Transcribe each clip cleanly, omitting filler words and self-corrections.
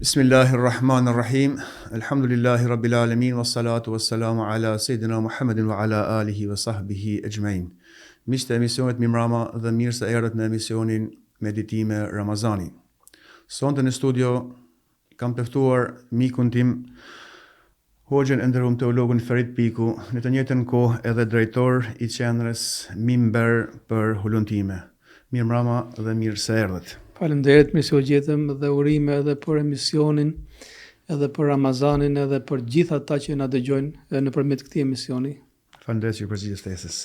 Bismillahirrahmanirrahim. Elhamdulillahi Rabbil Alamin. Wassalatu wassalamu ala Sayyidina Muhammedin wa ala alihi wa sahbihi ejmain. Miq të emisionit Mirëmbrama dhe mirë se erdhët në emisionin Meditime Ramazani. Sonte në studio kam të ftuar mikun tim Hoxhën e nderuam teologun Ferid Piku, në të njëjtën kohë edhe drejtor i qendrës Mimber për hulumtime. Mirëmbrama dhe mirë se erdhët. Faleminderit, mirë se u gjetëm dhe urime edhe për emisionin, edhe për Ramazanin, edhe për gjithë ata që na dëgjojnë nëpërmjet këtij emisioni. Faleminderit që iu përgjigje ftesës.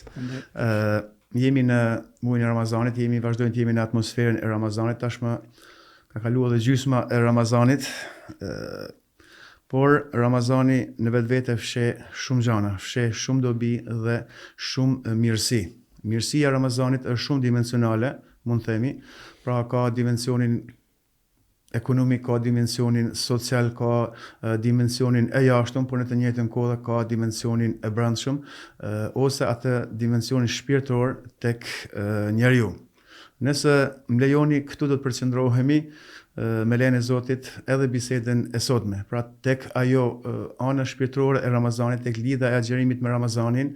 Ë jemi në muajin e Ramazanit, jemi vazhdojmë të jemi në atmosferën e Ramazanit tashmë ka kaluar edhe gjysma e Ramazanit. Ë por Ramazani në vetvete fsheh shumë gjana, fsheh shumë dobi dhe shumë mirësi. Mirësia e Ramazanit është shumë dimensionale, mund të themi, pra ka dimensionin ekonomik, ka dimensionin social, ka dimensionin e jashtëm, por në të njëjtën kohë ka dimensionin e brendshëm ose atë dimensionin shpirtëror tek njeriu. Nëse më lejoni, këtu do të përqendrohemi me lejen e Zotit edhe bisedën e sotme. Pra tek ajo ana shpirtërore e Ramazanit, tek lidhja e agjërimit me Ramazanin,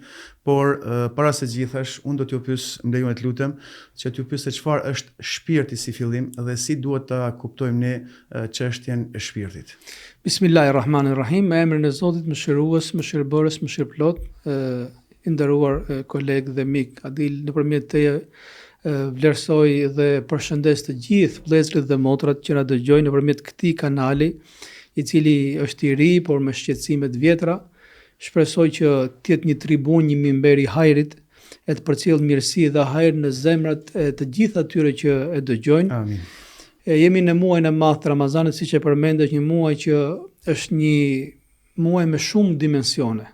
por para së gjithash unë do t'ju pyes, më lejoni të lutem, që t'ju pyes se çfarë është shpirti si fillim dhe si duhet ta kuptojmë ne çështjen e shpirtit. Bismillahirrahmanirrahim, me emrin e Zotit, Mëshirues, Mëshirëbërës, Mëshirëplot, i nderuar koleg dhe mik Adil, nëpërmjet teje vlerësoj dhe përshëndes të gjithë vëllezërit dhe motrat që na dëgjojnë nëpërmjet këtij kanali, i cili është i ri, por me shqetësime të vjetra. Shpresoj që të jetë një tribunë, një mimber i hajrit, e të përcjellë mirësi dhe hajr në zemrat e të gjithë atyre që e dëgjojnë. Amin. E jemi në muajin e madh të Ramazanit, siç e përmende, është një muaj që është një muaj me shumë dimensione.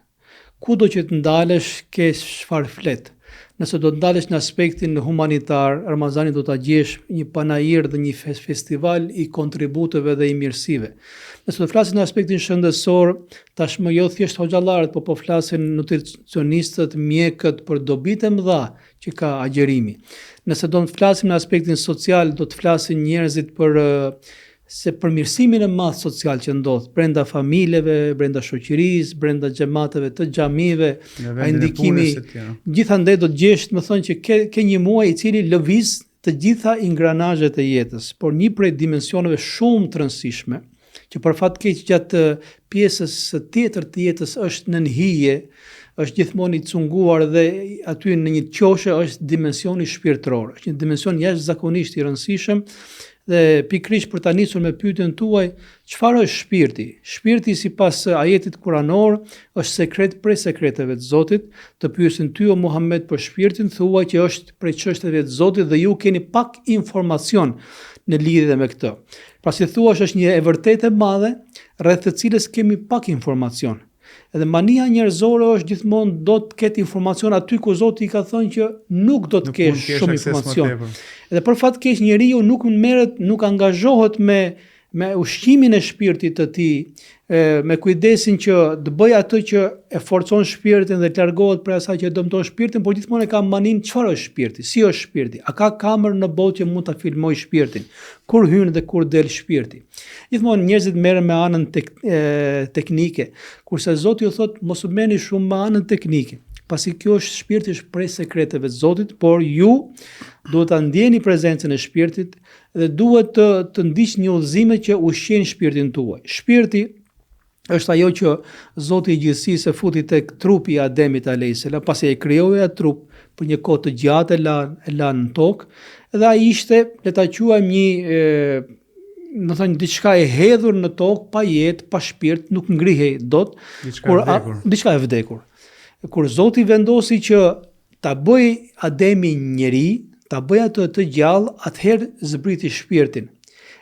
Kudo që të ndalesh ke çfarë flet. Nëse do të ndalesh në aspektin humanitar, Ramazanin do ta gjesh një panair dhe një festival i kontributeve dhe i mirësive. Nëse do të flasim në aspektin shëndetësor, tashmë jo thjesht hoxhallarët, po po flasin nutricionistët, mjekët për dobitë e mëdha që ka agjërimi. Nëse do të flasim në aspektin social, do të flasin njerëzit për se përmirësimin e madh social që ndodh brenda familjeve, brenda shoqërisë, brenda xhemateve të xhamive, ai ndikimi gjithandej do të gjesh, domethënë që ke ke një muaj i cili lëviz të gjitha ingranazhet e jetës, por një prej dimensioneve shumë të rëndësishme, që për fat keq gjatë pjesës së tjetër të jetës është nën hije, është gjithmonë i cunguar dhe aty në një qoshe është dimensioni shpirtëror. Është një dimension jashtëzakonisht i rëndësishëm dhe pikërisht për ta nisur me pyetjen tuaj, çfarë është shpirti? Shpirti sipas ajetit kuranor është sekret prej sekreteve të Zotit. Të pyesin ty o Muhammed për shpirtin, thuaj që është prej çështjeve të Zotit dhe ju keni pak informacion në lidhje me këtë. Pra si thua është një e vërtetë e madhe rreth të cilës kemi pak informacion. Edhe mania njerëzore është gjithmonë do të ketë informacion aty ku Zoti i ka thënë që nuk do të kesh shumë informacion. Edhe për fat keq njeriu nuk merret, nuk angazhohet me me ushqimin e shpirtit të tij, me kujdesin që të bëjë atë që e forcon shpirtin dhe të largohet prej asaj që e dëmton shpirtin, por gjithmonë e ka maninë çfarë është shpirti, si është shpirti, a ka kamerë në botë që mund ta filmojë shpirtin, kur hyn dhe kur del shpirti. Gjithmonë njerëzit merren me anën tek, e, teknike, kurse Zoti u thotë mos u merrni shumë me anën teknike, pasi kjo është shpirti është prej sekreteve të Zotit, por ju duhet ta ndjeni prezencën e shpirtit dhe duhet të të ndiqni udhëzime që ushqejnë shpirtin tuaj. Shpirti është ajo që Zoti i gjithësisë e futi tek trupi i Ademit alayhis salam, pasi e krijoi atë trup për një kohë të gjatë e la e la në tokë dhe ai ishte, le ta quajmë një e, domethënë diçka e hedhur në tokë pa jetë, pa shpirt, nuk ngrihej dot, diçka kur, e vdekur. Diçka e vdekur. Kur Zoti vendosi që ta bëjë Ademin njeri, ta bëjë atë të gjallë, atëherë zbriti shpirtin.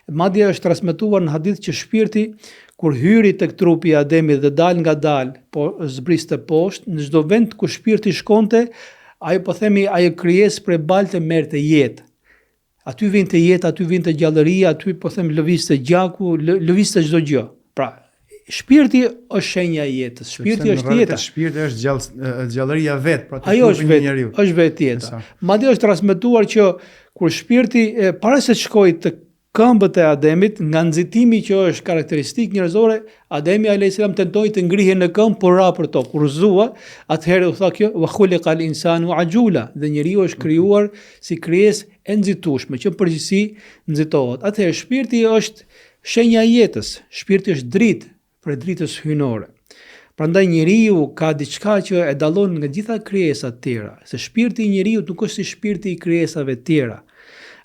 Madje është transmetuar në hadith që shpirti kur hyri tek trupi i Ademit dhe dalëngadalë, po zbriste poshtë, në çdo vend ku shpirti shkonte, ajo po themi ajo krijesë prej balte merrte jetë. Aty vinte jeta, aty vinte gjallëria, aty po them lëvizte gjaku, lëvizte çdo gjë. Pra, shpirti është shenja e jetës. Shpirti është jeta. Shpirti është gjall, gjallëria vetë, pra Ajo është vetë, njeriu. Është vetë jeta. Madje është transmetuar që kur shpirti para se të shkojë të. këmbët e Ademit, nga nxitimi që është karakteristikë njerëzore, Ademi alayhis salam tentoi të ngrihej në këmbë, por ra për tokë. U rrëzua, atëherë u tha kjo wa khuliqa al-insanu ajula, dhe njeriu është krijuar si krijesë e nxitueshme, që në përgjithësi nxitohet. Atëherë shpirti është shenja e jetës, shpirti është dritë, prej dritës hyjnore. Prandaj njeriu ka diçka që e dallon nga gjitha krijesat tjera, se shpirti i njeriut nuk është si shpirti i krijesave tjera.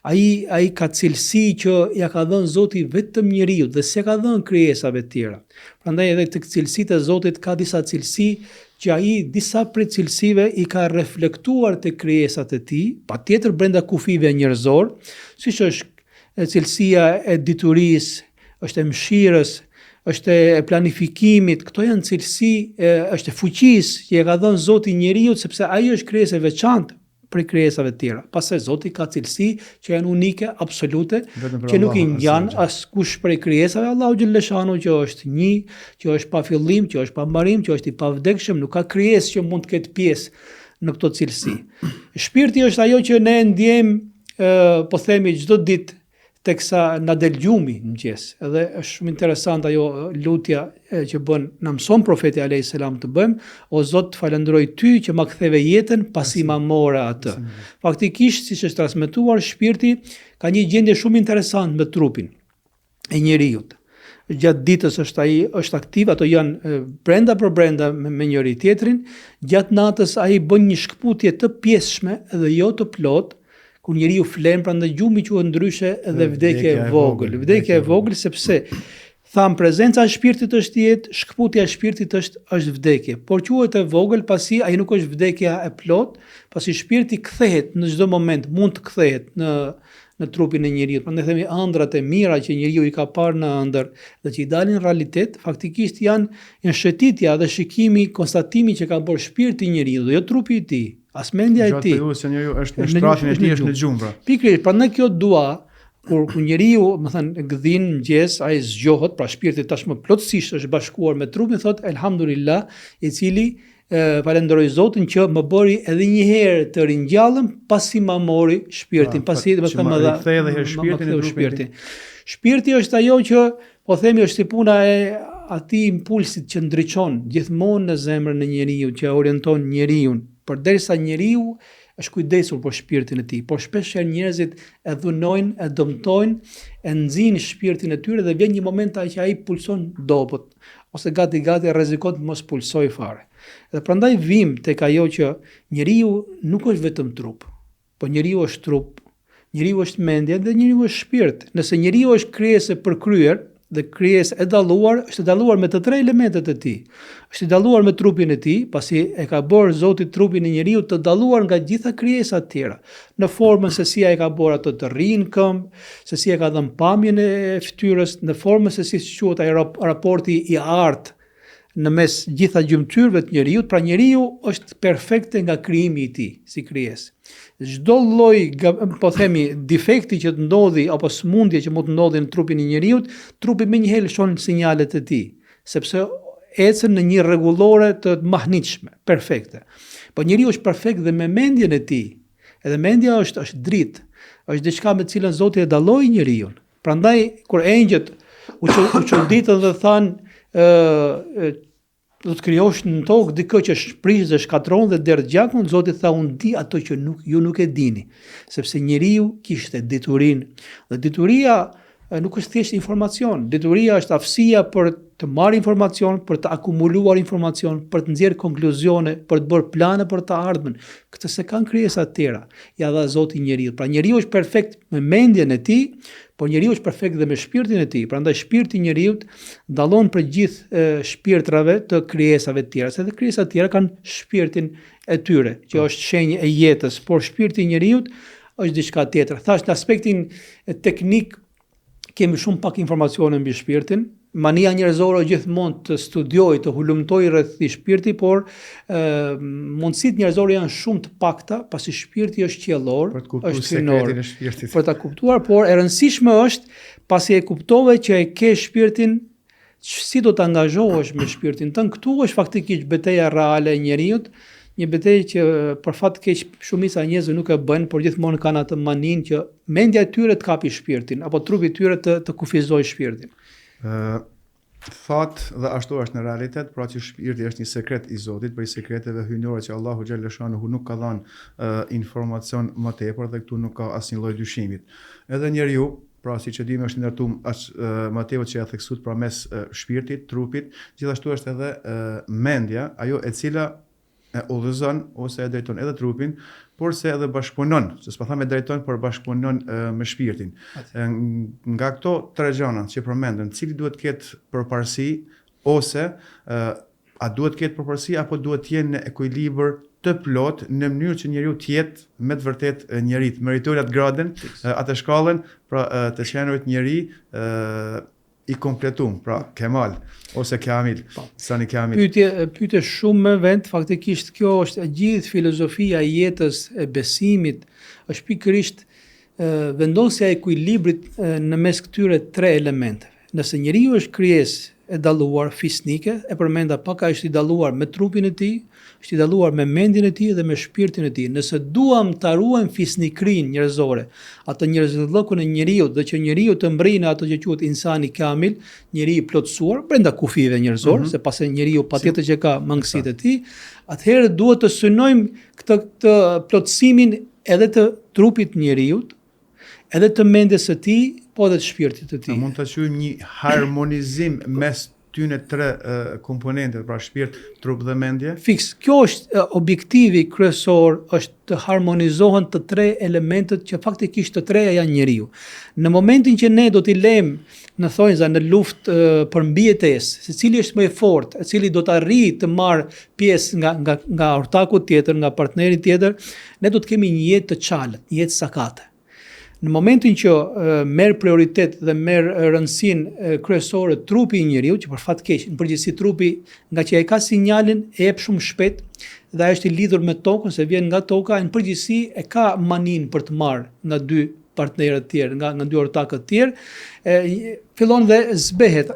Ai ai ka cilësi që ia ka dhënë Zoti vetëm njeriut dhe s'ia ka dhënë krijesave tjera. Prandaj edhe tek cilësitë e Zotit ka disa cilësi që ai disa prej cilësive i ka reflektuar tek krijesat e tij, patjetër brenda kufijve njerëzor, siç është cilësia e diturisë, është e mëshirës, është e planifikimit, këto janë cilësi, e, është e fuqisë që ia ka dhënë Zoti njeriut sepse ai është krijesë e veçantë prej krijesave të tjera. Pastaj Zoti ka cilësi që janë unike, absolute, që nuk i ngjan askush prej krijesave, Allahu xhelleshanuhu që është një, që është pa fillim, që është pa mbarim, që është i pavdekshëm, nuk ka krijesë që mund të ketë pjesë në këto cilësi. Shpirti është ajo që ne ndjejmë, po themi çdo ditë teksa na del gjumi në mëngjes. Edhe është shumë interesant ajo lutja që bën, na mëson profeti alayhis salam të bëjmë, o Zot, të falënderoj ty që ma ktheve jetën pasi ma more atë. Faktikisht, siç është transmetuar, shpirti ka një gjendje shumë interesante me trupin e njeriut. Gjatë ditës është ai është aktiv, ato janë brenda për brenda me, me njëri tjetrin. Gjatë natës ai bën një shkëputje të pjesshme dhe jo të plotë, kur njeriu flen, prandaj gjumi quhet ndryshe edhe vdekje e vogël. Vdekje e vogël sepse thamë prezenca e shpirtit është jetë, shkëputja e shpirtit është është vdekje. Por quhet e vogël pasi ai nuk është vdekja e plotë, pasi shpirti kthehet në çdo moment, mund të kthehet në në trupin e njeriut. Prandaj themi ëndrrat e mira që njeriu i ka parë në ëndërr dhe që i dalin në realitet, faktikisht janë janë shëtitja dhe shikimi, konstatimi që ka bërë shpirti i njeriut dhe jo trupi i tij, as mendja e tij. Gjatë periudhës që njeriu është në shtratin e tij është në gjumë pra. Pikërisht, prandaj kjo dua kur kur njeriu, domethënë, gdhin në mëngjes, ai zgjohet, pra shpirti tashmë plotësisht është bashkuar me trupin, thotë elhamdulillah, i cili Falenderoj Zotin që më bëri edhe një herë të ringjallem pasi ma mori shpirtin, pra, pasi domethënë më dha edhe herë shpirtin e shpirtin. Shpirti është ajo që po themi është si puna e atij impulsit që ndriçon gjithmonë në zemrën e njeriut, që orienton njeriun, përderisa njeriu është kujdesur për shpirtin e tij, por shpesh herë njerëzit e dhunojnë, e dëmtojnë, e nxijnë shpirtin e tyre dhe vjen një moment ai që ai pulson dobët. ose gati gati rrezikon të mos pulsojë fare. Dhe prandaj vijmë tek ajo që njeriu nuk është vetëm trup, po njeriu është trup, njeriu është mendje dhe njeriu është shpirt. Nëse njeriu është krijesë e përkryer dhe krijesë e dalluar, është e dalluar me të tre elementet e tij. Është i dalluar me trupin e tij, pasi e ka bërë Zoti trupin e njeriut të dalluar nga gjitha krijesat tjera. Në formën se si ai e ka bërë atë të rrijë në këmbë, se si e ka dhënë pamjen e fytyrës, në formën se si quhet ai raporti i artë në mes gjitha gjymtyrëve të njeriut, pra njeriu është perfekte nga krijimi i tij si krijesë. Çdo lloj, po themi, defekti që të ndodhi apo sëmundje që mund të ndodhi në trupin e njeriut, trupi menjëherë lëshon sinjalet e tij, sepse ecën në një rregullore të mahnitshme, perfekte. Po njeriu është perfekt dhe me mendjen e tij, Edhe mendja është është dritë, është diçka me të cilën Zoti e dalloi njeriun. Prandaj kur engjëjt u u çuditën dhe thanë ë do të krijosh në tokë dikë që shprish dhe shkatërron dhe derdh gjakun, Zoti tha unë di ato që nuk ju nuk e dini, sepse njeriu kishte diturinë. Dhe dituria nuk është thjesht informacion. Dituria është aftësia për të marrë informacion, për të akumuluar informacion, për të nxjerrë konkluzione, për të bërë plane për të ardhmen. Këtë s'e kanë krijesat e tjera. Ia dha Zoti njeriut. Pra njeriu është perfekt me mendjen e tij, por njeriu është perfekt dhe me shpirtin e tij. Prandaj shpirti i njeriut dallon prej gjithë shpirtrave të krijesave të tjera, se edhe krijesat e tjera kanë shpirtin e tyre, që po. është shenjë e jetës, por shpirti i njeriut është diçka tjetër. Thashë në aspektin teknik kemi shumë pak informacione mbi shpirtin. Mania njerëzore gjithmonë të studiojë, të hulumtojë rreth këtij shpirti, por ë mundësitë njerëzore janë shumë të pakta, pasi shpirti është qiellor, është hyjnor. Për ta kuptuar, por e rëndësishme është pasi e kuptove që e ke shpirtin si do të angazhohesh me shpirtin tënd, këtu është faktikisht beteja reale e njeriut, Një betejë që për fat të keq shumica e njerëzve nuk e bëjnë, por gjithmonë kanë atë maninë që mendja e tyre të kapi shpirtin apo trupi i tyre të të kufizojë shpirtin. Ë thatë dhe ashtu është në realitet, pra që shpirti është një sekret i Zotit, prej sekreteve hyjnore që Allahu xhelleshanuhu nuk ka dhënë informacion më tepër dhe këtu nuk ka asnjë lloj dyshimit. Edhe njeriu, pra siç e dimë është i ndërtuar aq më tepër që e theksuat pra mes shpirtit, trupit, gjithashtu është edhe mendja, ajo e cila e udhëzon ose e drejton edhe trupin, por se edhe bashkëpunon, se s'po them e drejton, por bashkëpunon me shpirtin. Nga këto tre gjëra që përmendëm, cili duhet të ketë përparësi ose a duhet të ketë përparësi apo duhet të jenë në ekuilibër të plotë në mënyrë që njeriu të jetë me të vërtetë njeri, të meritojë atë gradën, atë shkallën, pra të qenurit njeri i kompletum, pra kemal ose kamil, po. Insani kamil. Pyetje, pyetje shumë me vend, faktikisht kjo është e gjithë filozofia e jetës, e besimit, është pikërisht vendosja e ekuilibrit në mes këtyre tre elementeve. Nëse njeriu është krijesë e dalluar fisnike, e përmenda pak a është i dalluar me trupin e tij, është i dalluar me mendjen e tij dhe me shpirtin e tij. Nëse duam ta ruajmë fisnikërinë njerëzore, atë njerëzillëkun e njeriut dhe që njeriu të mbërrijë në atë që quhet insani kamil, njeri i plotësuar brenda kufijve njerëzor, mm -hmm. se pasi njeriu patjetër që ka mangësitë e tij, atëherë duhet të synojmë këtë këtë plotësimin edhe të trupit të njeriut, edhe të mendjes së tij, po edhe të shpirtit të tij. A mund ta quajmë një harmonizim mes tyne tre komponenteve, pra shpirt, trup dhe mendje? Fiks, kjo është objektivi kryesor, është të harmonizohen të tre elementët që faktikisht të treja janë njeriu. Në momentin që ne do t'i lejmë në thonjza në luftë për mbijetesë, se cili është më i fortë, e cili do të arrijë të marrë pjesë nga nga nga ortaku tjetër, nga partneri tjetër, ne do të kemi një jetë të çalët, një jetë sakate. Në momentin që merr prioritet dhe merr rëndësinë kryesore trupi i njeriut, që për fat keq, në përgjithësi trupi, nga që e ka sinjalin, e jep shumë shpejt dhe ai është i lidhur me tokën, se vjen nga toka, e në përgjithësi e ka maninë për të marrë nga dy partnerët tjerë, nga nga dy ortakët tjerë, e, fillon dhe zbehet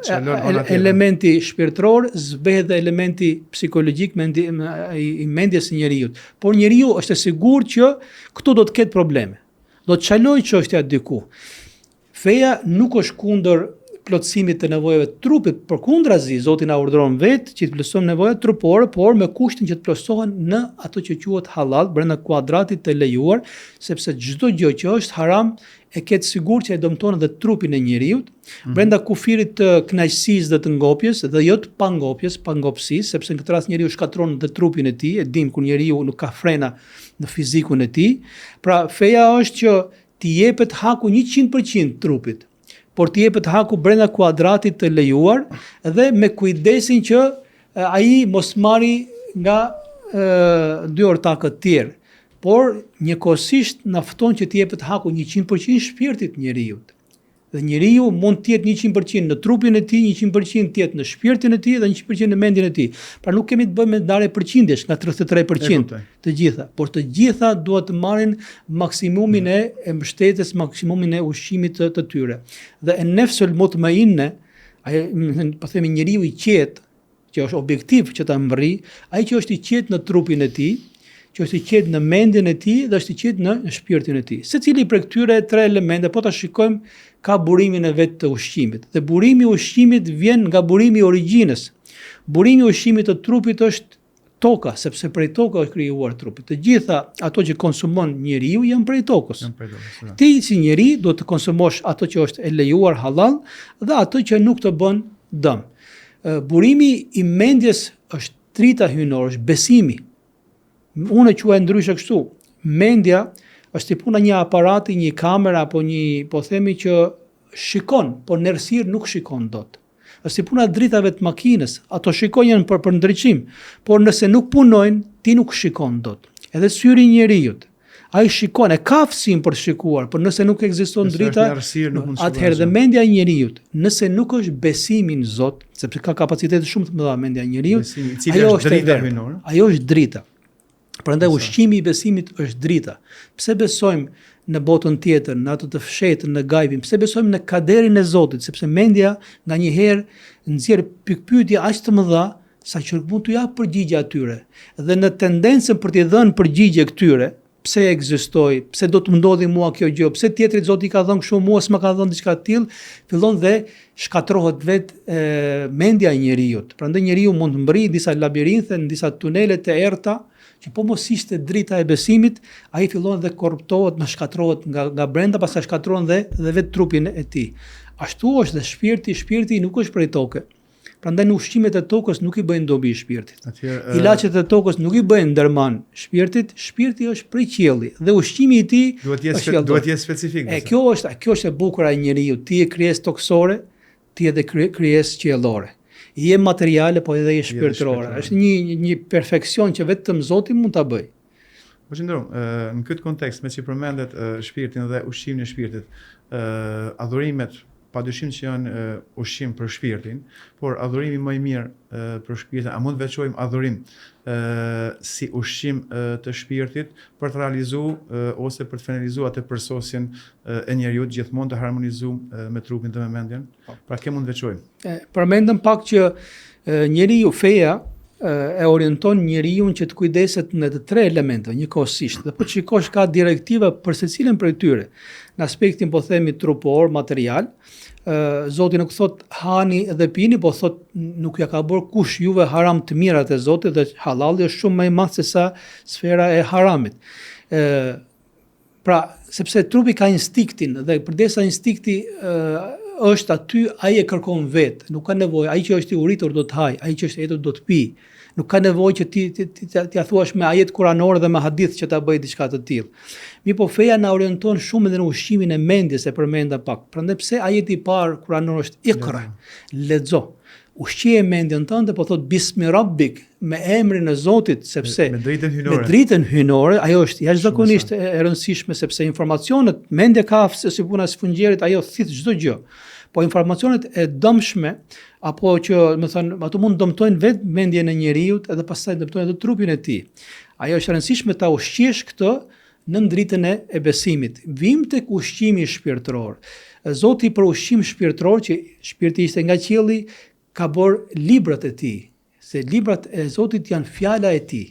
elementi shpirtëror, zbehet dhe elementi psikologjik mendi, i, i mendjes së njeriut. Por njeriu është e sigurt që këtu do të ketë probleme. Do të çalojë çështja diku. Feja nuk është kundër plotësimit të nevojave të trupit, përkundrazi Zoti na urdhëron vetë që të plotësojmë nevojat trupore, por me kushtin që të plotësohen në ato që quhet halal, brenda kuadratit të lejuar, sepse çdo gjë që është haram e ke të sigurt që e dëmton edhe trupin e njeriut, mm -hmm. brenda kufirit të kënaqësisë dhe të ngopjes dhe jo të pangopjes, pangopësisë, sepse në këtë rast njeriu shkatërron dhe trupin e tij, e dim kur njeriu nuk ka frena në fizikun e tij. Pra feja është që t'i jepet haku 100% trupit, por t'i jepet haku brenda kuadratit të lejuar dhe me kujdesin që ai mos marri nga e, dy ortakët tjerë. Por njëkohësisht na fton që t'i jepet haku 100% shpirtit të njeriut. Dhe njeriu mund të jetë 100% në trupin e tij, 100% të jetë në shpirtin e tij dhe 100% në mendjen e tij. Pra nuk kemi të bëjmë me ndarje përqindjesh nga 33% të gjitha, por të gjitha duhet të marrin maksimumin e, e mbështetjes, maksimumin e ushqimit të, të tyre. Dhe en nefsul mutmainne, ai po themi njeriu i qetë, që është objektiv që ta mbërrijë, ai që është i qetë në trupin e tij, që është i qetë në mendjen e tij dhe është i qetë në, në shpirtin e tij. Secili prej këtyre tre elemente, po ta shikojmë, ka burimin e vet të ushqimit. Dhe burimi i ushqimit vjen nga burimi i origjinës. Burimi i ushqimit të trupit është toka, sepse prej toke është krijuar trupi. Të gjitha ato që konsumon njeriu janë prej tokës. Janë prej tokës. Ja. Ti si njeri duhet të konsumosh ato që është e lejuar halal dhe ato që nuk të bën dëm. Burimi i mendjes është drita hyjnore, është besimi. Unë e quaj ndryshe kështu. Mendja është si puna një aparati, një kamera apo një, po themi që shikon, por në errësirë nuk shikon dot. Është si puna e dritave të makinës, ato shikojnë janë për për ndriçim, por nëse nuk punojnë, ti nuk shikon dot. Edhe syri i njeriut, ai shikon, e ka aftësinë për të shikuar, por nëse nuk ekziston drita, atëherë dhe mendja e njeriut, nëse nuk është besimi në Zot, sepse ka kapacitete shumë të mëdha mendja e njeriut, ajo është drita Ajo është drita. Prandaj ushqimi i besimit është drita. Pse besojmë në botën tjetër, në atë të fshehtën, në gajbin? Pse besojmë në kaderin e Zotit? Sepse mendja nganjëherë nxjerr pikëpyetje aq të mëdha. Saqë nuk mund t'u jap përgjigje atyre. Dhe në tendencën për t'i dhënë përgjigje këtyre, pse ekzistoj, pse do të më ndodhi mua kjo gjë, pse tjetrit Zoti i ka dhënë kështu, mua s'më ka dhënë diçka të tillë, fillon dhe shkatërrohet vetë mendja e njeriut. Prandaj njeriu mund të mbërrijë në disa labirinthe, në disa tunele të errëta, që po mos ishte drita e besimit, ai fillon dhe korruptohet, më shkatërrohet nga nga brenda, pastaj shkatërron dhe dhe vetë trupin e tij. Ashtu është dhe shpirti, shpirti nuk është prej toke. Prandaj ushqimet e tokës nuk i bëjnë dobi shpirtit. Atëherë, Ilaçet e tokës nuk i bëjnë derman shpirtit, shpirti është prej qielli dhe ushqimi i tij duhet të jetë duhet të jetë specifik. E kjo është, kjo është e bukura e njeriut. Ti je krijesë tokësore, ti je edhe krijesë qiellore. Je materiale, po edhe je shpirtërore. Është një një perfeksion që vetëm Zoti mund ta bëjë. Po qëndron, në këtë kontekst, meqë përmendet shpirtin dhe ushqimin e shpirtit, adhurimet pa dyshim që janë ushqim për shpirtin, por adhurimi më i mirë për shpirtin, a mund të veçojmë adhurim si ushqim të shpirtit për të realizu ose për të finalizu atë përsosjen e njeriut gjithmonë të harmonizu me trupin dhe me mendjen? Po. Pra kë mund të veçojmë? E, përmendëm pak që njeriu feja e orienton njeriun që të kujdeset në të tre elementeve njëkohësisht. Dhe po të shikosh ka direktiva për secilën prej tyre. Në aspektin po themi trupor, material, Zoti nuk thot hani dhe pini, po thot nuk ja ka bërë kush juve haram të mirat e Zotit dhe hallalli është shumë më i madh se sa sfera e haramit. Ë Pra, sepse trupi ka instinktin dhe përderisa instinkti është aty, ai e kërkon vetë, nuk ka nevojë, ai që është i uritur do të hajë, ai që është i etur do të pijë. Nuk ka nevojë që ti t'ia thuash me ajet kuranor dhe me hadith që ta bëjë diçka të tillë. Mirëpo feja na orienton shumë edhe në ushqimin e mendjes, e përmenda pak. Prandaj pse ajeti i parë kuranor është Iqra, lexo. Ushqeje mendjen tënde, po thot bismi rabbik, me emrin e Zotit, sepse me, me dritën hyjnore. Me dritën hyjnore, ajo është jashtëzakonisht e rëndësishme sepse informacionet, mendja ka aftësi si puna e sfungjerit, ajo thith çdo gjë. Po informacionet e dëmshme apo që, me thënë, ato mund të dëmtojnë vetë mendjen e njeriut edhe pastaj dëmtojnë edhe trupin e tij. Ajo është e rëndësishme ta ushqesh këtë nën dritën e, e besimit. Vim tek ushqimi shpirtëror. Zoti për ushqim shpirtëror që shpirti ishte nga qielli, ka bërë librat e tij, se librat e Zotit janë fjala e tij.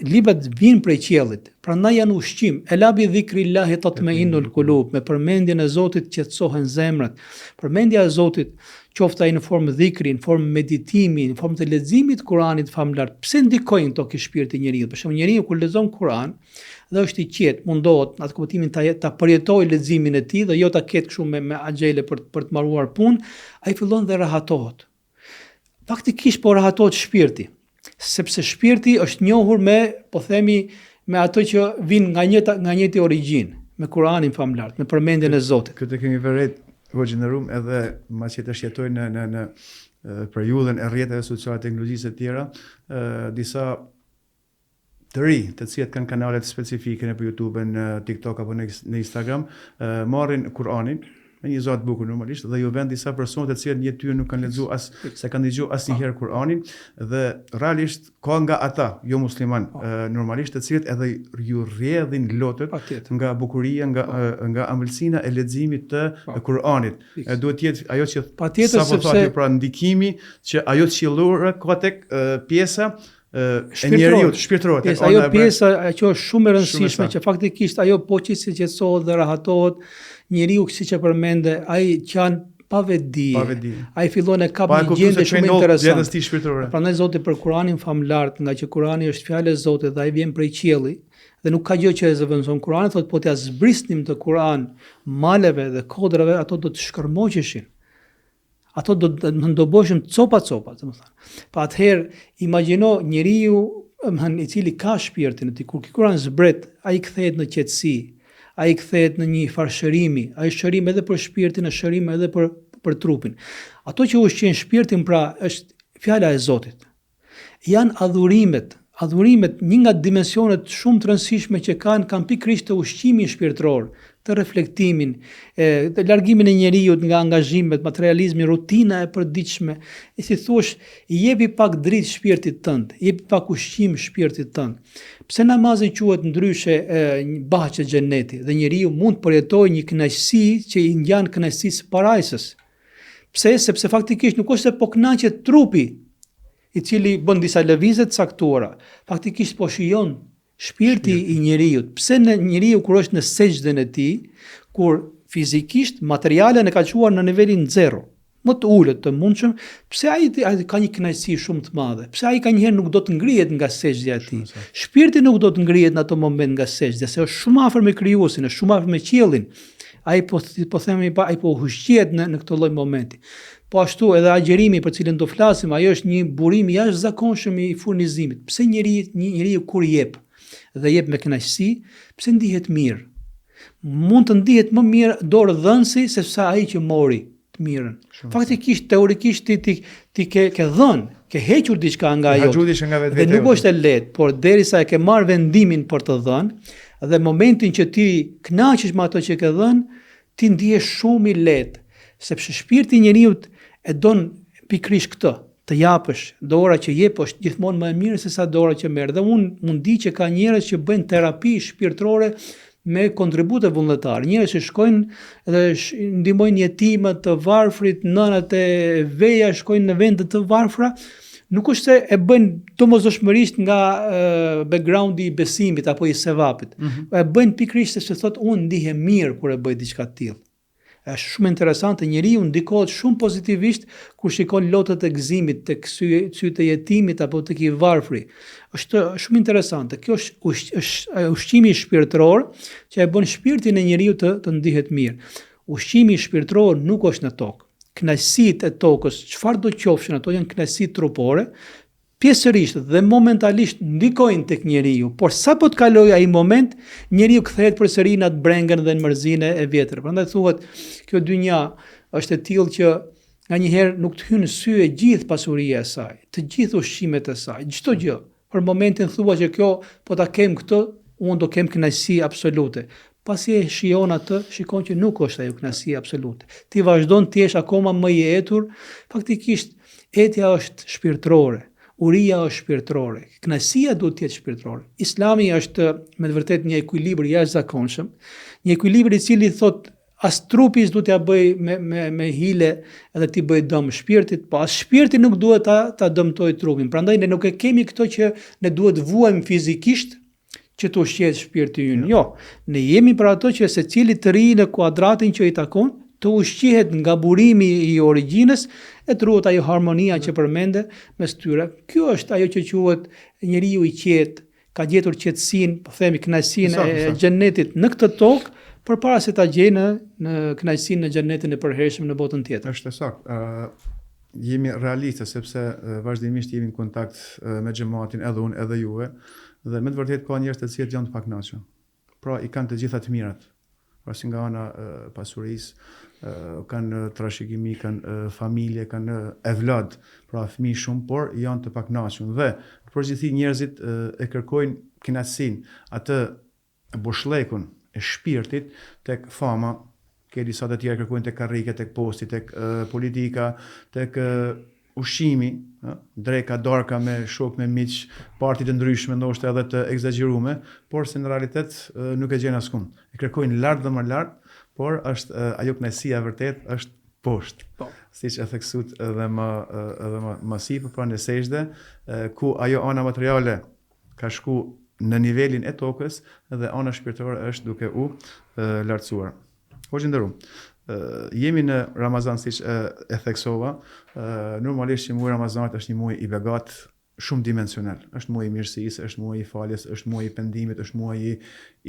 Librat vijnë prej qiellit, prandaj janë ushqim. Ela bi dhikrillahi tatma'innul qulub, me përmendjen e Zotit qetësohen zemrat. Përmendja e Zotit, qoftë ai në formë dhikri, në formë meditimi, në formë të leximit të Kuranit famëlartë. Pse ndikojnë këto ke shpirti i njeriut? Për shembull, njeriu kur lexon Kuran dhe është i qetë, mundohet në atë kuptimin ta ta përjetojë leximin e tij dhe jo ta ketë kështu me me axhele për për të mbaruar punë, ai fillon dhe rahatohet. Faktikisht po rahatohet shpirti, sepse shpirti është njohur me, po themi, me ato që vijnë nga njëta nga njëjti origjinë, me Kur'anin famëlartë, me përmendjen e Zotit. Këtë kemi vërejt hoxhë i nderum edhe masi tash jetojmë në në në periudhën e rrjeteve sociale, teknologjisë e tjera, disa të ri, të cilët kanë kanalet specifike nëpër YouTube, në TikTok apo në në Instagram, marrin Kur'anin me një zë të bukur normalisht dhe ju vënë disa persona të cilët në jetë tyre nuk kanë lexuar as s'e kanë dëgjuar asnjëherë Kur'anin dhe realisht ka nga ata jo musliman po. normalisht të cilët edhe ju rrjedhin lotët nga bukuria nga po. nga ëmbëlsina e leximit të po. Kur'anit. E duhet të jetë ajo që patjetër sepse thatë, pra ndikimi që ajo qiellore ka tek pjesa e njeriut shpirtërore tek ajo pjesa që është shumë e rëndësishme që faktikisht ajo po që se qetësohet dhe rahatohet njeriu siç e përmende ai qan pa vetëdije. Pa vetëdije. Ai fillon e kap një gjendje shumë interesante. Shpirtërore. Prandaj Zoti për Kur'anin famëlartë, ngaqë Kur'ani është fjalë e Zotit dhe ai vjen prej qielli dhe nuk ka gjë që e zëvendëson Kur'anin, thotë po t'ia zbrisnim këtë Kur'an maleve dhe kodrave, ato do të shkërmoqeshin. Ato do të do bëheshin copa copa, domethënë. Pa atëherë imagjino njeriu, domethënë, i cili ka shpirtin e tij, kur ky Kur'an zbret, ai kthehet në qetësi, ai kthehet në një farë shërimi, ai është shërim edhe për shpirtin, është shërim edhe për për trupin. Ato që ushqejnë shpirtin pra është fjala e Zotit. Janë adhurimet, adhurimet një nga dimensionet shumë të rëndësishme që kanë kanë pikërisht të ushqimin shpirtëror, të reflektimin, e, të largimin e njeriut nga angazhimet, materializmi, rutina e përditshme. E si thuash, i jepi pak dritë shpirtit tënd, i jepi pak ushqim shpirtit tënd. Pse namazi quhet ndryshe e, bahçe xheneti dhe njeriu mund të përjetojë një kënaqësi që i ngjan kënaqësisë së parajsës. Pse? Sepse faktikisht nuk është se po kënaqet trupi. i cili bën disa lëvizje të caktuara, faktikisht po shijon shpirti i njeriut. Pse në njeriu kur është në sexhden e tij, kur fizikisht materialen e ka çuar në nivelin zero, më të ulët të mundshëm, pse ai ai ka një kënaqësi shumë të madhe? Pse ai nganjëherë nuk do të ngrihet nga sexhdja e tij? Shpirti nuk do të ngrihet në atë moment nga sexhdja, se është shumë afër me krijuesin, është shumë afër me qiellin. Ai po po themi pa ai po ushqehet në në këtë lloj momenti. Po ashtu edhe agjërimi për cilin do flasim, ajo është një burim i jashtëzakonshëm i furnizimit. Pse njeri një njeriu kur jep dhe jep me kënaqësi, pse ndihet mirë? Mund të ndihet më mirë dorëdhënësi se sa ai që mori të mirën. Faktikisht teorikisht ti ti ti ke ke dhënë, ke hequr diçka nga ajo. Nga dhe nuk është e lehtë, por derisa e ke marrë vendimin për të dhënë dhe momentin që ti kënaqesh me ato që ke dhënë, ti ndihesh shumë i lehtë, sepse shpirti i njeriut e don pikërisht këtë, të japësh, dora që jep është gjithmonë më e mirë se sa dora që merr. Dhe unë unë di që ka njerëz që bëjnë terapi shpirtërore me kontribute vullnetare, njerëz që shkojnë dhe ndihmojnë jetimët, të varfrit, nënat e veja shkojnë në vende të varfra, nuk është se e bëjnë domosdoshmërisht nga backgroundi i besimit apo i sevapit. Mm -hmm. E bëjnë pikërisht sepse thotë unë ndihem mirë kur e bëj diçka të tillë. Është shumë interesante, njeriu ndikohet shumë pozitivisht kur shikon lotët e gëzimit tek sytë e jetimit apo tek i varfri. Është shumë interesante. Kjo është ush, është ushqimi shpirtëror që e bën shpirtin e njeriut të të ndihet mirë. Ushqimi shpirtëror nuk është në tokë. Kënaqësitë e tokës, çfarëdo qofshin ato janë kënaqësi trupore, pjesërisht dhe momentalisht ndikojnë tek njeriu, por sapo të kalojë ai moment, njeriu kthehet përsëri në atë brengën dhe në mërzinë e vjetër. Prandaj thuhet, kjo dynja është e tillë që nganjëherë nuk të hyn në sy e gjithë pasuria e saj, të gjithë ushqimet e saj, çdo gjë. Për momentin thua që kjo po ta kem këtë, unë do kem kënaqësi absolute. Pasi e shijon atë, shikon që nuk është ajo kënaqësi absolute. Ti vazhdon të jesh akoma më i etur, faktikisht etja është shpirtërore, uria është shpirtërore, kënaqësia duhet të jetë shpirtërore. Islami është me të vërtetë një ekuilibër i jashtëzakonshëm, një ekuilibër i cili thotë as trupi s'duhet t'ia bëjë me me me hile edhe t'i bëjë dëm shpirtit, po as shpirti nuk duhet ta ta dëmtojë trupin. Prandaj ne nuk e kemi këtë që ne duhet vuajmë fizikisht që të ushqehet shpirti ynë. Jo, ne jemi për ato që secili të rrijë në kuadratin që i takon, të ushqehet nga burimi i origjinës e të ruhet ajo harmonia që përmende mes tyre. Kjo është ajo që quhet njeriu i qetë, ka gjetur qetësinë, po themi kënaqësinë e xhenetit në këtë tokë, përpara se ta gjejë në në kënaqësinë në xhenetin e përhershëm në botën tjetër. Është e saktë. Ë jemi realistë sepse vazhdimisht jemi në kontakt me xhematin edhe unë edhe juve dhe me të vërtetë ka njerëz të cilët janë të pakënaqur. Pra i kanë të gjitha të mirat. Pra si nga ana e pasurisë, kanë trashëgimi, kanë familje, kanë evlad, pra fëmijë shumë, por janë të pakënaqur dhe në përgjithësi njerëzit e kërkojnë kënaqësinë, atë boshllëkun e shpirtit tek fama, ke disa të tjerë kërkojnë tek karrike, tek posti, tek politika, tek ushqimi, ë, dreka, darka me shokë, me miq, parti të ndryshme, ndoshta edhe të ekzagjerume, por se në realitet nuk e gjen askund. E kërkojnë lart dhe më lart, por është ajo kënaqësia e vërtetë është poshtë. Po. Siç e theksuat edhe më edhe më më sipër, pra në sexhde, ku ajo ana materiale ka shku në nivelin e tokës dhe ana shpirtërore është duke u lartësuar. Hoxhë i nderum, jemi në Ramazan siç e, e theksova, normalisht që muaji i Ramazanit është një muaj i begatë shumë dimensional. Është muaji i mirësisë, është muaji i faljes, është muaji i pendimit, është muaji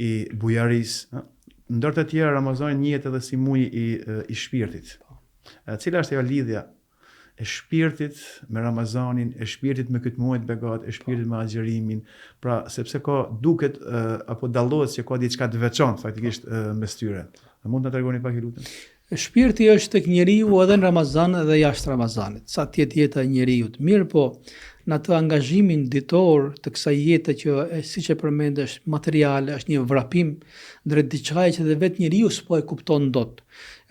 i bujarisë. Ndër të tjera Ramazani njihet edhe si muaji i i shpirtit. Po. Cila është ajo lidhja e shpirtit me Ramazanin, e shpirtit me këtë muaj të begatë, e shpirtit me agjërimin, pra sepse ka duket apo dallohet se ka diçka të veçantë faktikisht mes tyre. A mund të na tregoni pak ju lutem? Shpirti është tek njeriu edhe në Ramazan edhe jashtë Ramazanit, sa të jetë jeta e njeriut. Mirëpo, në atë angazhimin ditor të kësaj jete që siç e përmende është materiale, është një vrapim drejt diçkaje që dhe vetë njeriu s'po e kupton dot.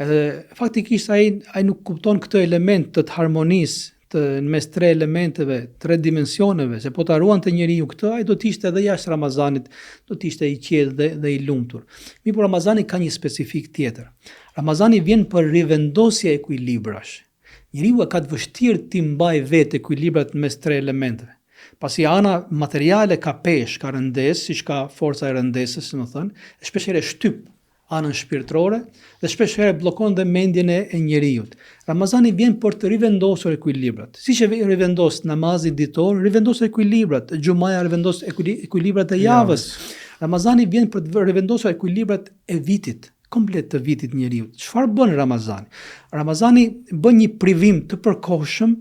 Edhe faktikisht ai ai nuk kupton këtë element të të harmonisë të në mes tre elementeve, tre dimensioneve, se po ta ruante njeriu këtë, ai do të ishte edhe jashtë Ramazanit, do të ishte i qetë dhe dhe i lumtur. Mirëpo Ramazani ka një specifikë tjetër. Ramazani vjen për rivendosje ekuilibrash. Njeriu e ka të vështirë t'i mbajë vetë ekuilibrat mes tre elementëve. Pasi ana materiale ka peshë, ka rëndesë, siç ka forca e rëndesës, domethënë, e shpeshherë e shtyp anën shpirtërore dhe shpeshherë bllokon dhe mendjen e, e njeriut. Ramazani vjen për të rivendosur ekuilibrat. Siç e rivendos namazi ditor, rivendos ekuilibrat, xhumaja rivendos ekuilibrat e javës. Ramazani vjen për të rivendosur ekuilibrat e vitit, komplet të vitit njeriut. Çfarë bën Ramazani? Ramazani bën një privim të përkohshëm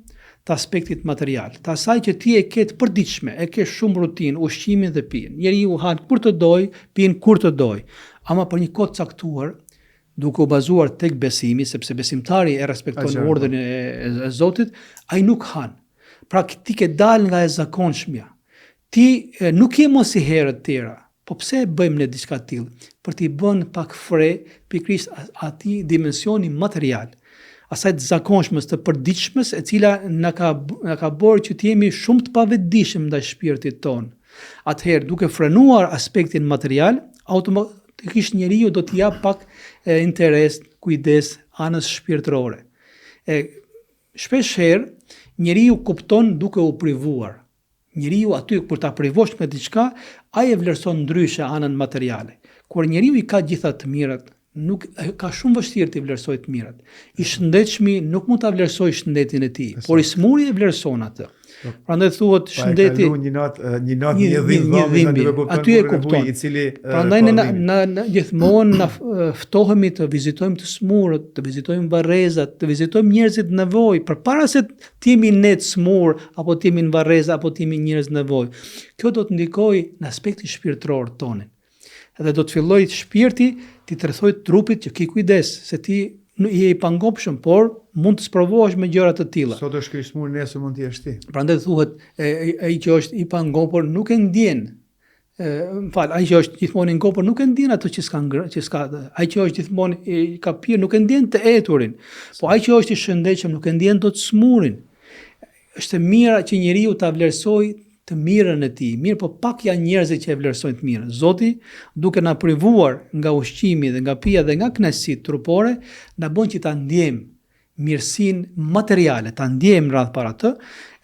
të aspektit material, të asaj që ti e ke të përditshme, e ke shumë rutinë, ushqimin dhe pijen. Njeriu han kur të dojë, pin kur të dojë. Ama për një kohë të caktuar, duke u bazuar tek besimi, sepse besimtari e respekton urdhrin e, e, e Zotit, ai nuk han. Pra ti ke dalë nga e zakonshmja. Ti e, nuk je më si herët tjera. Po pse e bëjmë ne diçka të tillë? Për t'i bën pak fre pikërisht atij dimensioni material, asaj të zakonshmes, të përditshmes, e cila na ka na ka bërë që të jemi shumë të pavetëdijshëm ndaj shpirtit tonë. Atëherë, duke frenuar aspektin material, automatikisht njeriu do t'i japë pak e, interes, kujdes anës shpirtërore. E shpesh herë njeriu kupton duke u privuar. Njeriu aty kur ta privosh nga diçka, ai e vlerëson ndryshe anën materiale. Kur njeriu i ka gjitha të mirat, nuk e ka shumë vështirë t'i vlerësojë të mirat. I shëndetshmi nuk mund ta vlerësojë shëndetin e tij, por i smuri e vlerëson atë. Po. Prandaj thuhet shëndeti një natë një natë një dhimbje, një dhimbje, aty e kupton. I cili Prandaj ne na, na gjithmonë na ftohemi të vizitojmë të smurët, të vizitojmë varrezat, të vizitojmë njerëzit në nevojë, përpara se Të jemi ne të smurë, apo të jemi në varreza, apo të jemi njerëz në nevojë. Kjo do të ndikojë në aspektin shpirtëror tonin. Dhe do të fillojë shpirti t'i tregojë trupit që ki kujdes, se ti je i pangopshëm, por mund të sprovohesh me gjëra të tilla. Sot është ky i smur, nesër mund të jesh ti. Prandaj thuhet, ai që është i pangopur nuk e ndjen më fal, ai që është gjithmonë i ngopur nuk e ndjen atë që s'ka ngrënë, që s'ka, ai që është gjithmonë i ka pirë nuk e ndjen të eturin. Po ai që është i shëndetshëm nuk e ndjen dot smurin. Është e mira që njeriu ta vlerësojë të mirën e tij. Mirëpo pak janë njerëzit që e vlerësojnë të mirën. Zoti, duke na privuar nga ushqimi dhe nga pija dhe nga kënaqësitë trupore, na bën që ta ndjejmë mirësinë materiale, ta ndjejmë në radhë parë atë,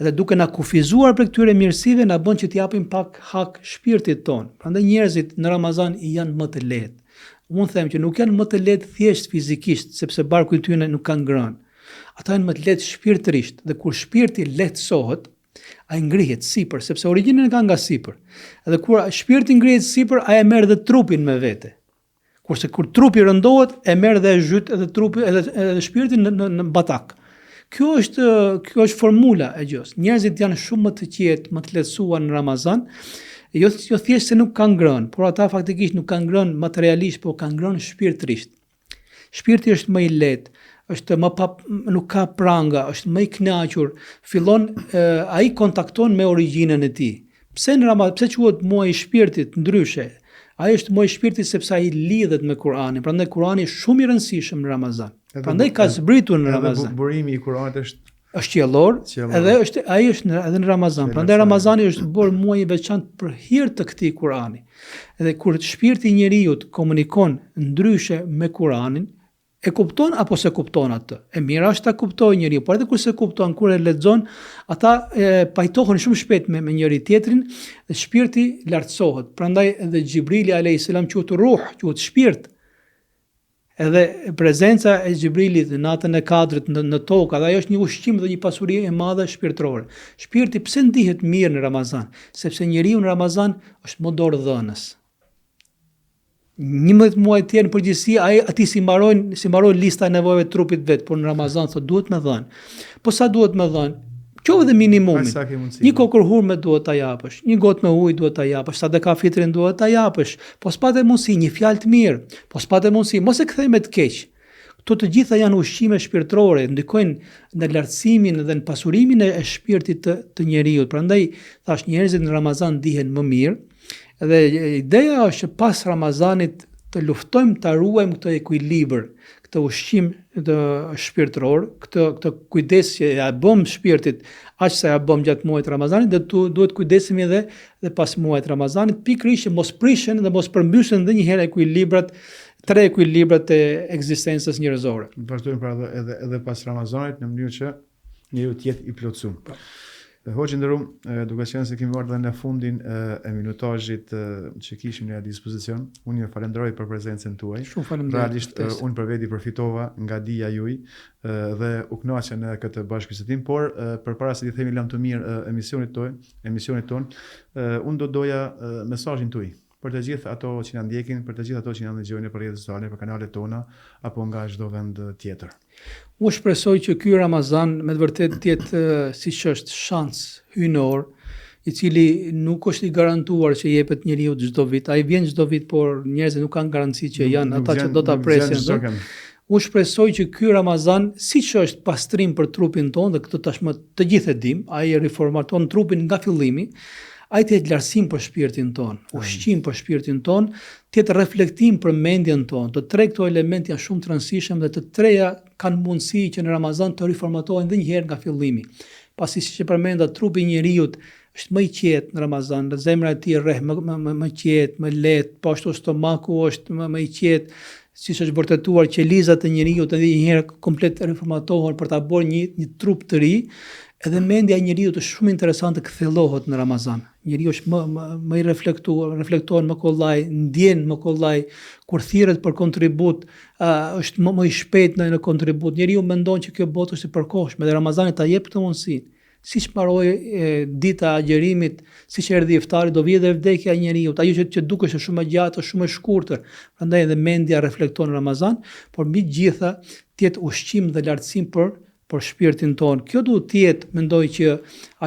dhe duke na kufizuar prej këtyre mirësive na bën që t'i japim pak hak shpirtit tonë. Prandaj njerëzit në Ramazan janë më të lehtë. Unë them që nuk janë më të lehtë thjesht fizikisht, sepse barku i tyre nuk ka ngrënë. Ata janë më të lehtë shpirtërisht dhe kur shpirti lehtësohet, ai ngrihet sipër, sepse origjinën e ka nga sipër. Dhe kur shpirti ngrihet sipër, ai e merr dhe trupin me vete. Kurse kur trupi rëndohet, e merr dhe e zhyt edhe trupi edhe edhe shpirtin në në, në batak. Kjo është kjo është formula e gjësë. Njerëzit janë shumë më të qetë, më të lehtësuar në Ramazan. Jo jo thjesht se nuk kanë ngrënë, por ata faktikisht nuk kanë ngrënë materialisht, por kanë ngrënë shpirtërisht. Shpirti është më i lehtë, është më pa nuk ka pranga, është më i kënaqur, fillon ai kontakton me origjinën e tij. Pse në Ramazan, pse quhet muaji i shpirtit ndryshe? Ai është muaji i shpirtit sepse ai lidhet me Kur'anin. Prandaj Kur'ani është shumë i rëndësishëm në Ramazan. Prandaj ka zbritur në Ramazan. Edhe burimi i Kur'anit është është qiellor, edhe është ai është në, edhe në Ramazan. Prandaj Ramazani është bërë muaj i veçantë për hir të këtij Kur'ani. Edhe kur shpirti i njeriut komunikon ndryshe me Kur'anin, E kupton apo s'e kupton atë? E mira është ta kuptojë njeriu, por edhe kur s'e kupton, kur e lexon, ata e, pajtohen shumë shpejt me, me njëri tjetrin dhe shpirti lartësohet. Prandaj edhe Xhibrili alayhis salam quhet ruh, quhet shpirt. Edhe prezenca e Xhibrilit në natën e Kadrit në, në tokë, edhe ajo është një ushqim dhe një pasuri e madhe shpirtërore. Shpirti pse ndihet mirë në Ramazan? Sepse njeriu në Ramazan është më dorëdhënës. 11 muaj të tjerë në përgjithësi ai atij s'i mbarojnë s'i mbaron lista e nevojave të trupit vet, por në Ramazan thotë duhet me dhën. Po sa duhet me dhën? Qoftë dhe minimumin. Një kokërr hurme duhet ta japësh, një gotë me ujë duhet ta japësh, sadaka fitrin duhet ta japësh. Po s'pate mundësi një fjalë të mirë, po s'pate mundësi, mos e kthej me të keq. Këto të gjitha janë ushqime shpirtërore, ndikojnë në lartësimin dhe në pasurimin e shpirtit të, të njeriut. Prandaj thash njerëzit në Ramazan ndihen më mirë. Dhe ideja është që pas Ramazanit të luftojmë ta ruajmë këtë ekuilibër, këtë ushqim të shpirtëror, këtë këtë kujdes që ja bëm shpirtit, aq sa ja bëm gjatë muajit të Ramazanit, dhe tu, duhet kujdesemi edhe dhe pas muajit të Ramazanit, pikërisht që mos prishen dhe mos përmbysen edhe një herë ekuilibrat. Tre ekuilibrat e ekzistencës njerëzore. Vazhdojmë pra edhe edhe edhe pas Ramazanit në mënyrë që njeriu të jetë i plotësuar. Po. Hoxhë i nderum, duke qenë se kemi ardhur në fundin e minutazhit që kishim në dispozicion, unë ju falenderoj për prezencën tuaj. Shumë faleminderit. Realisht unë për veti përfitova nga dija juaj dhe u kënaqa në këtë bashkëbisedim, por përpara se t'i themi lamtumirë emisionit tonë, emisionit tonë, unë do doja mesazhin tuaj Për të gjithë ato që na ndjekin, për të gjithë ato që na dëgjojnë nëpër rrjetet sociale, nëpër kanalet tona apo nga çdo vend tjetër. Unë shpresoj që ky Ramazan me të vërtetë të jetë siç është shans hyjnor, i cili nuk është i garantuar që jepet njeriut çdo vit. Ai vjen çdo vit, por njerëzit nuk kanë garanci që janë ata që do ta presin. Unë shpresoj që ky Ramazan, siç është pastrim për trupin tonë dhe këtë tashmë të gjithë e dimë, ai e riformaton trupin nga fillimi, ai të jetë lartësim për shpirtin tonë, ushqim për shpirtin tonë, të jetë reflektim për mendjen tonë. Të tre këto elemente janë shumë të rëndësishëm dhe të treja kanë mundësi që në Ramazan të riformatohen edhe një herë nga fillimi. Pasi siç e përmenda, trupi i njeriut është më i qetë në Ramazan, zemra e tij rreh më më më, më qetë, më lehtë, po ashtu stomaku është më më i qetë, siç është vërtetuar qelizat e njeriut edhe një herë komplet riformatohen për ta bërë një një trup të ri, edhe mendja e njeriut është shumë interesante kthjellohet në Ramazan. Njeriu është më më, më i reflektuar, reflekton më kollaj, ndjen më kollaj kur thirret për kontribut, uh, është më më i shpejtë në në kontribut. Njeriu mendon që kjo botë është e përkohshme dhe Ramazani ta jep këtë mundësi. Siç mbaroi dita e agjërimit, siç erdhi iftari, do vijë edhe vdekja e njeriut. Ajo që që dukesh është shumë e gjatë, është shumë e shkurtër. Prandaj edhe mendja reflekton në Ramazan, por mbi të gjitha të jetë ushqim dhe lartësim për për shpirtin tonë. Kjo duhet të jetë, mendoj që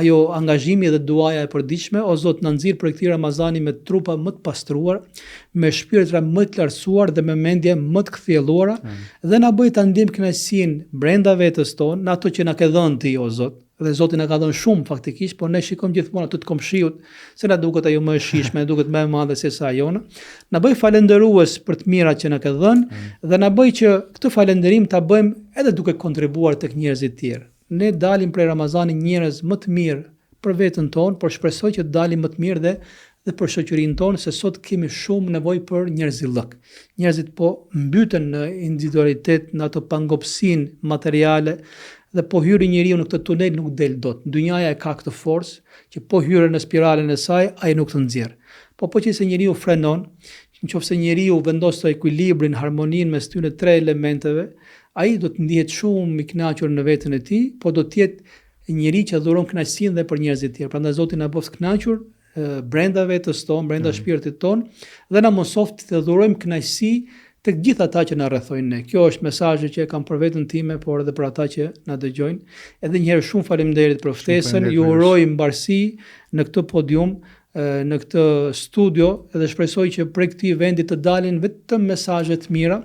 ajo angazhimi dhe duaja e përditshme, o Zot na nxirr prej këtij Ramazani me trupa më të pastruar, me shpirtra më të lartësuar dhe me mendje më të kthjelluara mm. dhe na bëj ta ndjejmë kënaqësinë brenda vetes tonë, në ato që na ke dhënë ti o Zot. Dhe Zoti na ka dhënë shumë faktikisht, por ne shikojmë gjithmonë atë të komshiut, se na duket ajo më e shijshme, na duket më e madhe se sa jona. Na bëj falënderues për të mirat që na ke dhënë mm. dhe na bëj që këtë falënderim ta bëjmë edhe duke kontribuar tek njerëzit tjerë. Ne dalim prej Ramazanit njerëz më të mirë për veten tonë, por shpresoj që të dalim më të mirë dhe dhe për shoqërinë tonë, se sot kemi shumë nevojë për njerëzillëk. Njerëzit po mbyten në individualitet, në ato pangopësinë materiale dhe po hyri njeriu në këtë tunel nuk del dot. Dynjaja e ka këtë forcë që po hyre në spiralen e saj, ai nuk të nxjerr. Po po qe se njeriu frenon, në qoftë se njeriu vendos ekuilibrin, harmoninë mes këtyre tre elementeve, ai do të ndihet shumë i kënaqur në veten e tij, po do të jetë njeri që dhuron kënaqësinë dhe për njerëzit e tjerë. Prandaj Zoti na bëftë kënaqur brenda vetes tonë, brenda mm. shpirtit tonë dhe na mundësoftë të dhurojmë kënaqësi tek gjithë ata që na rrethojnë ne. Kjo është mesazhi që e kam për veten time, por edhe për ata që na dëgjojnë. Edhe një herë shumë faleminderit për ftesën. Ju uroj mbarësi në këtë podium në këtë studio dhe shpresoj që prej këtij vendi të dalin vetëm mesazhe të mira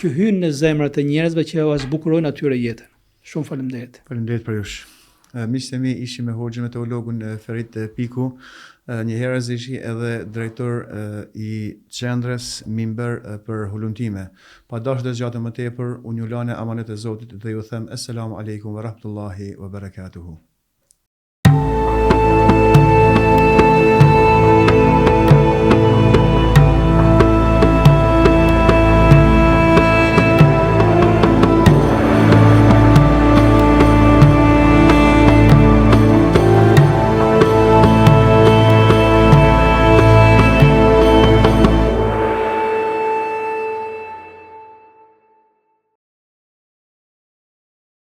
që hyjnë në zemrat e njerëzve që ua zbukurojnë atyre jetën. Shumë faleminderit. Faleminderit për jush. Miqtë e mi ishim me hoxhën me teologun Ferit Piku, njëherëz ishi edhe drejtor i qendrës Mimber për hulumtime. Pa dashur të zgjatem më tepër, unë ju la në amanet e Zotit dhe ju them Esselamu Alejkum ve Rahmetullahi ve Berekatuhu.